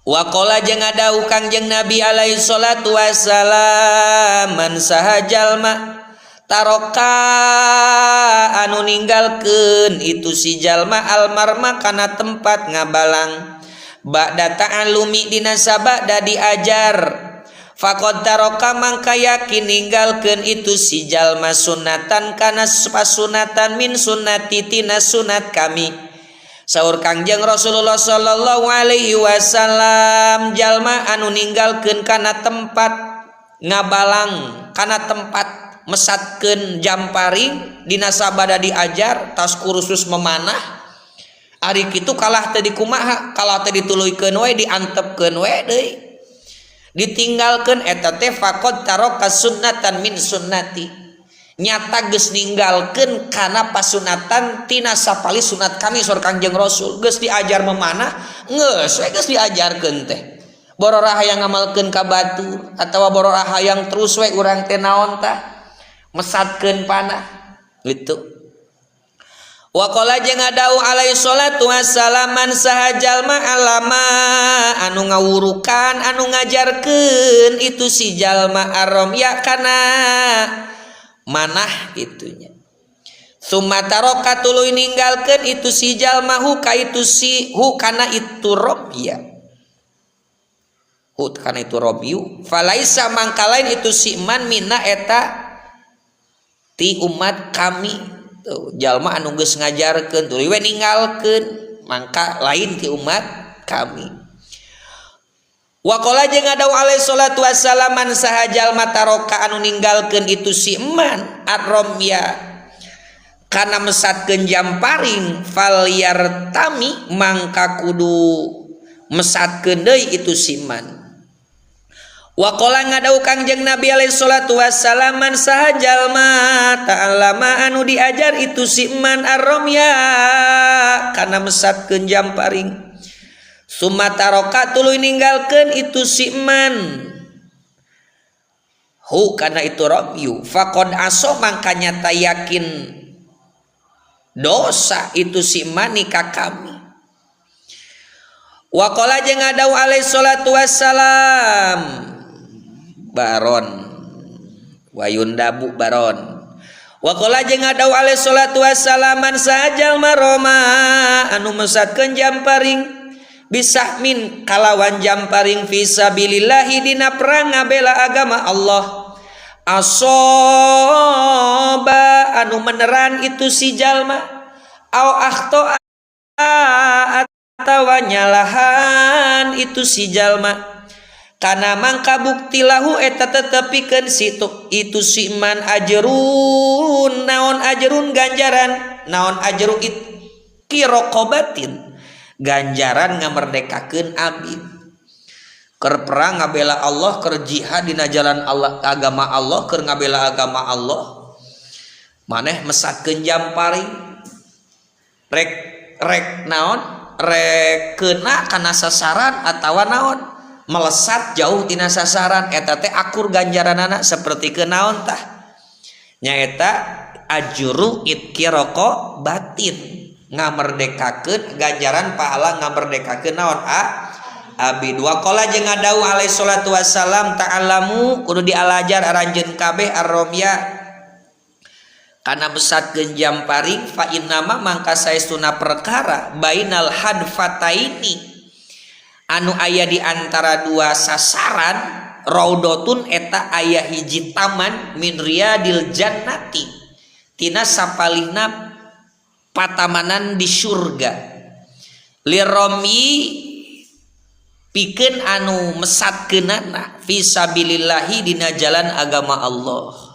Waqala jeung ngadawuh Kangjeng Nabi alaihi salatu wassalam, man saha jalma taroka anu ninggalkeun itu si jalma almarma kana tempat ngabalang ba'da ta'allumi dina sabada diajar, faqad taroka mangka yakin ninggalkeun itu si jalma sunatan kana pasunatan min sunnati tina sunat kami. Saur Kangjeng Rasulullah sallallahu alaihi wasallam, jalma anu ninggalkeun kana tempat ngabalang, kana tempat mesatkeun jamparing dina sabada diajar, tas kursus memanah, ari kitu kalah teh dikumaha? Kalah teh dituluykeun we, diantepkeun we deui, ditinggalkeun, eta teh faqad taraka sunnatan min sunnati, nyata geus ninggalkeun kana pasunatan tina sapali sunat kami. Saur Kangjeng Rasul, geus diajar memanah, geus we, geus diajarkeun teh borora hayang ngamalkeun ka batur atawa borora hayang terus we urang teh naon tah, mesatkeun panah gitu. Waqala jeung ngadawuh alaihi salatu wassalam, man saha jalma alama anu ngawurukan, anu ngajarkeun itu si jalma arromya kana manah itunya, summa taroka tuluy ninggalkeun itu si jalma hu ka itu si hu kana itu romya, hu kana itu romyu, falaisa mangka lain itu si man minna eta ti umat kami. Tuh, jalma anu geus ngajarkeun tuluy we ninggalkeun, mangka lain ti umat kami. Waqala jeung ngadawuh alaihi salatu wassalam, man saha jalma taroka anu ninggalkeun itu si man arromya kana mesatkeun jamparing, falyartami mangka kudu mesatkeun deui itu si man. Waqala ngadawuh Kangjeng Nabi alaihi salatu wassalam, man saha jalma ta'allama anu diajar itu si man arromya kana mesatkeun jamparing, summa taroka tuluy ninggalkeun itu si man hu kana itu romyu, faqad aso mangka nyata yakin dosa itu si man ka kami. Waqala jeung ngadawuh alaihi salatu wassalam, baron wayundabu baron. Waqala jeung ngadawuh alaihi salatu wassalam, man saha jalma roma anu mesatkeun jamparing bisahmin kalawan jamparing fisabilillahi dina perang ngabela agama Allah, asoba anu meneran itu si jalma au akhto atawa nyalahan itu si jalma, kana mangka bukti lahu eta tetepikeun situ itu si man ajrun naon, ajrun ganjaran naon, ajru itqi raqabatin ganjaran ngamerdekakeun abid. Keur perang ngabela Allah, keur jihad dina jalan Allah, agama Allah, keur ngabela agama Allah, maneh mesatkeun jamparing, rek rek naon, rek kena kana sasaran atawa naon, melesat jauh tina sasaran, eta teh akur ganjaranana seperti ke naon tah, nyaeta ajru itqi raqabatin, ngamerdekakeun ganjaran pahala ngamerdekakeun naon a abid. Waqala jeung ngadawuh alaihi salatu wassalam, ta'allamu kudu dialajar aranjeun kabeh arromya kana mesatkeun jamparing, fa innama mangka saestuna perkara bainal hadfataini anu aya di antara dua sasaran, raudotun eta aya hiji taman, min riyadil jannati tina sapalihna patamanan di surga, lirromi pikeun anu mesatkeunana fisabilillahi dina jalan agama Allah.